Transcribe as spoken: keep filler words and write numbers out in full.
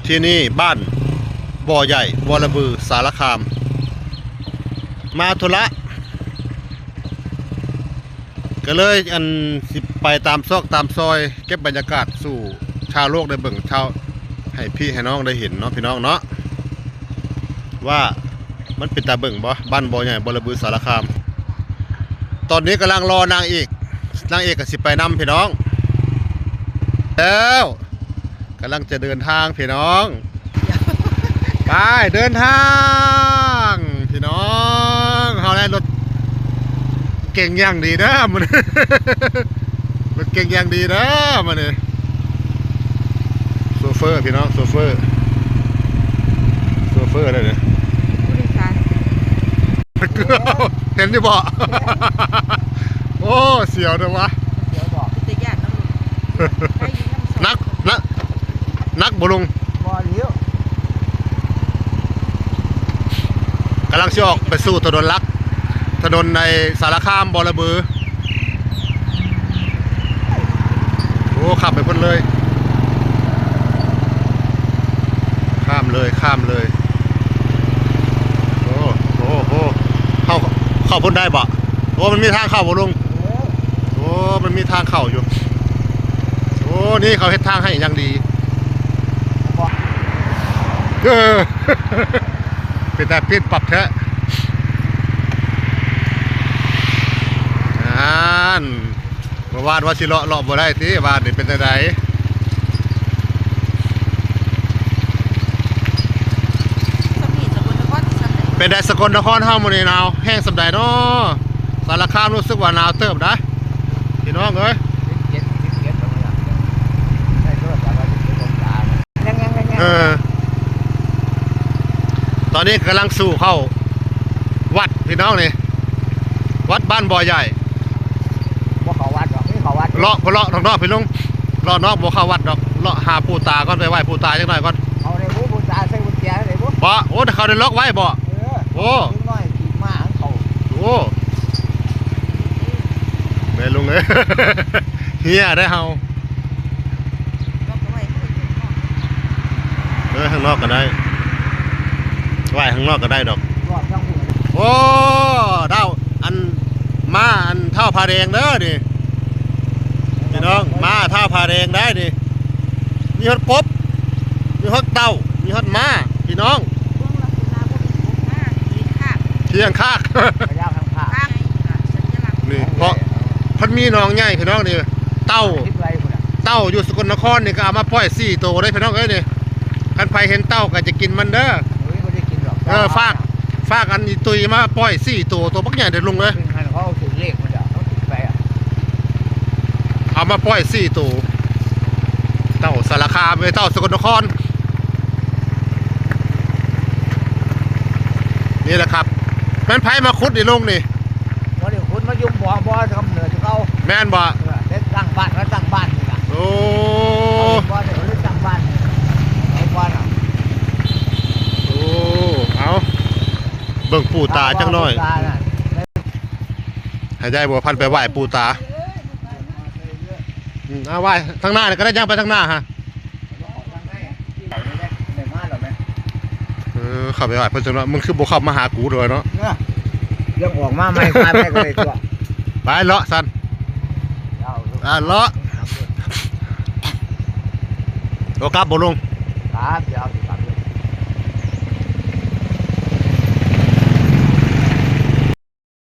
ที่นี่บ้านบ่อใหญ่ วรบือ สารคาม มาธุระ ก็เลยอันสิไปตามซอกตามซอย เก็บบรรยากาศสู่ชาวโลกได้เบิ่ง ชาว ให้พี่ให้น้องได้เห็นเนาะพี่น้องเนาะ ว่ามันเป็นตาเบิ่งบ่ บ้านบ่อใหญ่ วรบือ สารคาม ตอนนี้กำลังรอนางเอก นางเอกก็สิไปนำพี่น้อง แล้วกำลังจะเดินทางพี่น้อง ไปเดินทางพี่น้อง เฮาได้รถเก๋งอย่างดีเด้อมื้อนี้ รถเก๋งอย่างดีเด้อมื้อนี้ โชเฟอร์พี่น้อง โชเฟอร์ โชเฟอร์เลยเนี่ย ผู้โดยสาร เห็นอยู่บ่ โอ้ เสียวเด้อวะ เดี๋ยวบอก เป็นตาย่านเนาะลูก ได้ยินนำ นัก นัก นักบ่ลุง บ่เลี้ยว กำลังสิออกไปสู่ถนนหลัก ถนนในสารคาม บอระบือ โอ้ ขับไปพุ่นเลย ข้ามเลย ข้ามเลย โอ้ โอ้ โอ้ เข้า เข้าพุ่นได้บ่ โอ้ มันมีทางเข้าบ่ลุง โอ้ มันมีทางเข้าอยู่ โอ้ นี่เขาเฮ็ดทางให้อย่างดี เออ เป็นตาปิ้นปรับแท้ อ่าน เมื่อวานว่าสิเลาะ เลาะบ่ได้ติ วานนี่เป็นจั่งใด สมีสกลนครที่สำเร็จ เป็นไดสกลนครเฮามื้อนี้หนาวแฮงส่ำใดน้อ สารคามรู้สึกว่าหนาวเติบได้ พี่น้องเอ้ย สิบเจ็ด สิบเจ็ด ประมาณนั้น ได้โทรศัพท์ว่าสิบเจ็ดองศา ยัง ยัง ยัง ยัง เออ ตอนนี้กำลังสู่เข้าวัดพี่น้องนี่ วัดบ้านบ่อใหญ่ บ่เข้าวัดดอก มีเข้าวัด เลาะ เลาะนอกๆ พี่ลุง เลาะนอกบ่เข้าวัดดอก เลาะหาปู่ตาก่อน ไปไหว้ปู่ตาจักหน่อยก่อน เอาได้บ่ ปู่ตาใส่กุญแจได้บ่ บ่ โอ้ เขาได้ล็อกไว้บ่ เออ โอ้ เด็กน้อยขี่ม้าของเขา โอ้ แม่ลุงเอ้ย เฮียได้เฮา เออ ข้างนอกก็ได้ ไหว้ข้างนอกก็ได้ดอก รอดทั้งหัว โอ้ ดาว อัน มา อัน ท้าวผาแดงเด้อนี่ พี่น้อง มา ท้าวผาแดงได้นี่ มีฮอดกบ มีฮอดเต่า มีฮอดม้า พี่น้อง เบิ่งลักษณะบ่เป็นกบม้า เขียงคาก เขียงคาก พญาคังคาก คาก สัญลักษณ์ นี่ เพราะ เพิ่นมีหนองใหญ่พี่น้องนี่ เต่า คิดไว้พุ่นน่ะ เต่าอยู่สกลนครนี่ก็เอามาปล่อยสี่ตัวได้พี่น้องเอ้ยนี่ คันใครเห็นเต่าก็จะกินมันเด้อ เฮ้ย บ่ได้กินดอก เออ ฝาก ฝากอันอีตุยมาปล่อยสี่ตัว ตัวบักใหญ่เด้อลุงเอ้ย เป็นคันเขาเอาถือเลขมันเด้อ เขาถือไปอะ เอามาปล่อยสี่ตัว เต่าสารคาม เอ้ย เต่าสกลนคร นี่แหละครับ แม่นไผมาขุดนี่ลุงนี่ บ่ได้ขุดมายุบบ่อ บ่อกำเนิดเขา แม่นบ่ เออ ได้ตั้งบ้าน มาตั้งบ้านนี่ล่ะ โอ้ เอาบ่อนี่ เขาเลยตั้งบ้านนี่ เอาบ่อน่ะ โอ้ เอา เบิ่งปู่ตาจักหน่อย ตาน่ะ ให้ยายบัวพันธุ์ไปไหว้ปู่ตา อืม เอาไหว้ทางหน้านี่ก็ได้ ย่างไปทางหน้าฮะ เออ เข้าไปไหว้เพิ่นจังเนาะ มึงคือบ่เข้ามาหากูเลยเนาะ เนี่ย ยังออกมาใหม่ มาใหม่ก็เลยตัว ไปเลาะสัน เอา อ่า เลาะ โอ้ กลับบ่ลุง ครับ เดี๋ยวสิครับ